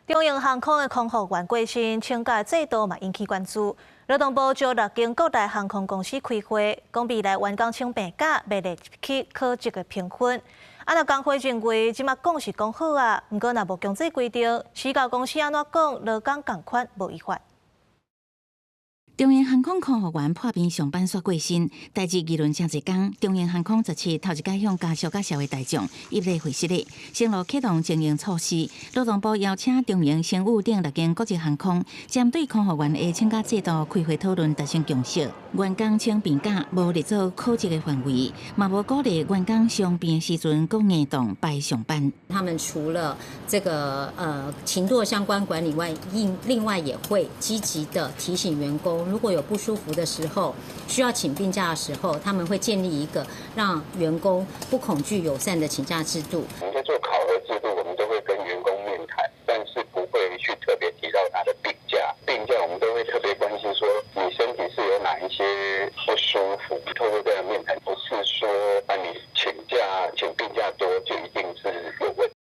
長榮航空的空服員過身，請假制度嘛引起關注。勞動部召六間國內航空公司開會，講未來員工請病假袂列去考績的評分。啊，若工會認為這馬講是講好啊，毋過若無強制規定，視教公司按怎講，勞工仝款無違法。長榮航空空服員破病上班煞過身，代誌議論誠濟工。長榮航空17頭一擺向家屬佮社會大眾一例會失禮，承諾啟動徵用措施。勞動部邀請長榮、星宇等六間國際航空，針對空服員的請假制度開會討論，達成共識。員工請病假無列做考績的範圍，嘛無鼓勵員工傷病時陣閣硬動排上班。他們除了這個勤惰相關管理外，另外也會積極的提醒員工，如果有不舒服的時候，需要請病假的時候，他們會建立一個讓員工不恐懼、友善的請假制度。我們在做考核制度，我們都會跟員工面談，但是不會去特別提到他的病假。病假我們都會特別關心，說你身體是有哪一些不舒服。透過這樣面談，不是說啊你請假請病假多就一定是有問題。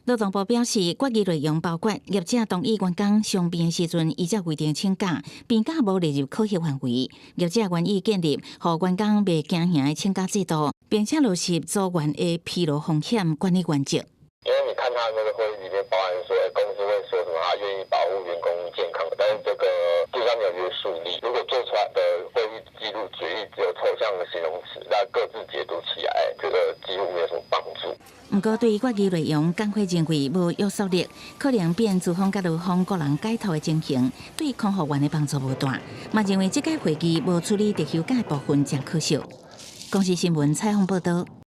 勞動部表示，決議內容包括業者同意員工傷病時陣依照規定請假，病假無列入考核範圍。業者願意建立予員工袂驚嚇的請假制度，並且落實組員的疲勞風險管理原則。因為你看他那個會議裡面包含說，公司會說什麼，他願意保護員工健康，但是這個基本上沒有約束力。如果做出來的會議記錄決議只有抽象的形容詞，那各自解讀起來，這個幾乎沒有什麼幫助。毋過，對於決議內容，工會認為無約束力，可能變資方佮勞方各人解讀的情形，對空服員的幫助無大。嘛認為這屆會議無處理特休假的部分，誠可惜。公視新聞採訪報導。